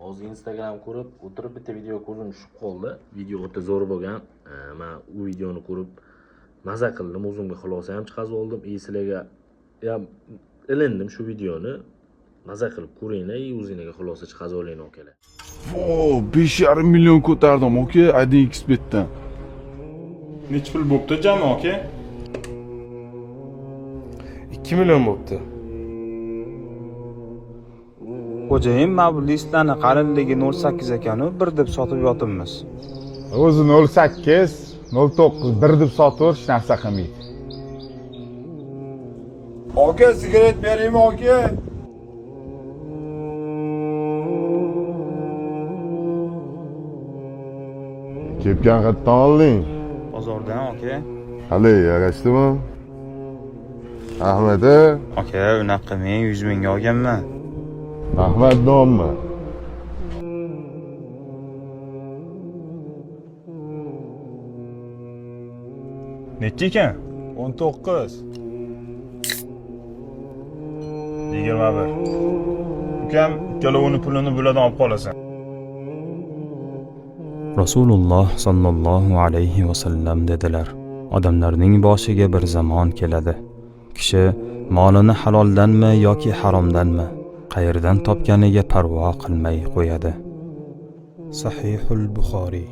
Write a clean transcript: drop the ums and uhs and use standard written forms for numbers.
Hozir Instagram ko'rib o'tirib bitta video ko'zim tushib qoldi. Video o'ta zo'r bo'lgan. Man u videoni ko'rib maza qildim, o'zimga xulosa ham chiqazib oldim. И sizlarga ham ilindim shu videoni. Maza qilib ko'ringlar, и o'zinglarga xulosa chiqazib olinglar, akalar. Vo, 5,5 million ko'tardim, aka, 1xBetdan. Nechi pul bo'pti jami, aka? 2 million bo'pti. Xo'jayin, mana bu listlarni qalinligi 0,8 ekanu, 1 deb sotib yotibmiz. O'zi 0,8, 0,9, 1 deb sotaverish narsa qilmaydi. Aka, sigaret beraymi, aka? Kepkan qayerdan olding? Bozordan, aka. Qalay, yarashdimi? Rahmat a. Aka, unaqa qilmang, 100 mingga olganman. Rahmat nommi? Nechi ekan? 19. 21. Ukam, ikkalovini pulini bulardan olib qolasan. Rasululloh sollallohu alayhi vasallam dedilar: Odamlarning boshiga bir zamon keladi. Kishi molini haloldanmi yoki haromdanmi, qayerdan topganiga parvo qilmay qo'yadi. Sahihul Buxoriy.